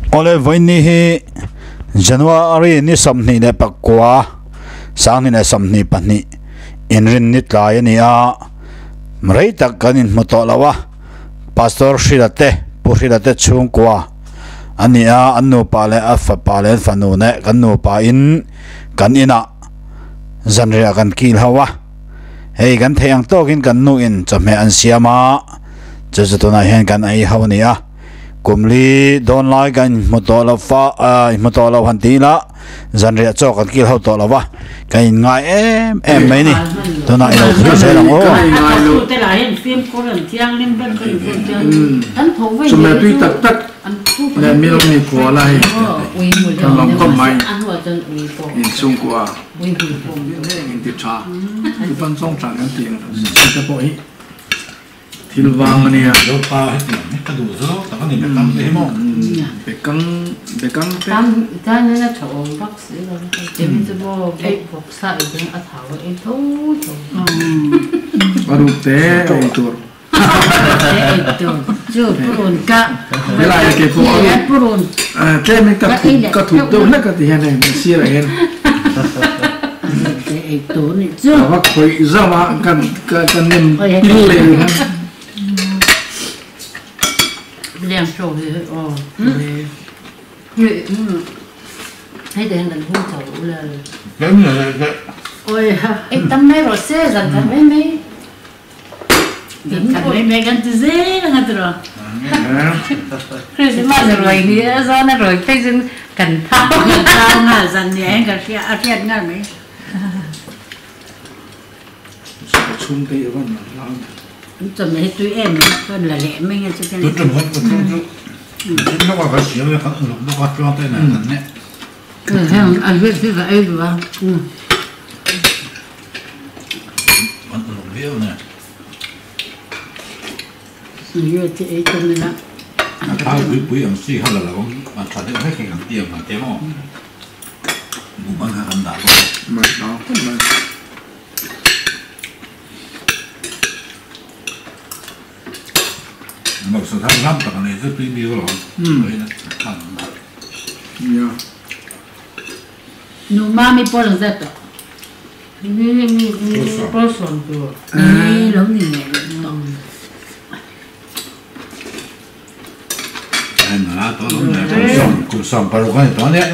Awle vawiin hi January ni 29 2022 inrin ni tlai a ni a, rei tak kan inhmu tawh lo a, Pastor Hrila te Pu Hrila te chhungkua a ni a, an nupa leh a fapa leh an fanu neh kan nupa in kan inah zanriah kan kil ho a, hei kan theih ang tawkin kan nu in chawhmeh an siam a, chu chu tunah hian kan ei ho a ni a. Kumli dawn lai kan inhmu tawh lo fa inhmu tawh lo han ti ila zanriah chaw kan kil ho tawh lo va kan in ngai em em mai ni tunah ilo thlir zel ang aw. Chumel tui tak tak leh milk ni kua la hei kan lawm khawp mai inchhungkua in ti tha tupan zawng tha kan tih ang te pawh hi. Thil vang a nia. Zopa hetiang hi ka duh zawk tak a ni bekang te hi maw? Bekang bekang te. Tan tan in a tha awm vak si lo chem chu maw bawk bawk sa i ding a thau a ei tho tho. A ruk te a ei tur. Te ei tur chu purun ka. Helai a ke pawh a ruk. Purun. Tlem in ka thup ka thup deuh hlek a ti hian hei sirah hian. Te ei tur nih chu. Ka va khawih zauh a kan ka nem pil leh rih a. Leng show hi hei aw. Hei te hian kan hung chho u la. Oi ha. Ei tam mai rawh se zan khat mai mai. Zan khat mai mai kan ti zel anga tiraw. Christmas ruai ni a zawn a ruai phei chuan kan thau. Kan thau nghal zan ni ah hian ka hria a hriat nghal mai. Chhungte i rawn lang lang. An chawhmeh hi tui em mai chuan la leh mai nge chutia. Tui ṭum hawt ka ṭum chu thil lawk a kan siam a kan uluk bawk a tluang te nen kan neh. Heng an hriat hi ka ei duh a. Kan uluk viau nge. Hriat hi ei tum ila. A thau pui pui ang chi kha la lo a ṭha deuh hlek hi kan ti ang kan ti maw. Buhban kha kan dah bawk a. Mai hlau khawp mai. Vawksa thar hlam tak a nei chu tui bik alawm. Vawiin a than an dah. Nia. Nu mami pawl ang zat tawh. Ni ni ni pawl sawm tur. Ni lo ni leh tawh. Kum 16 a ni tawh a nia.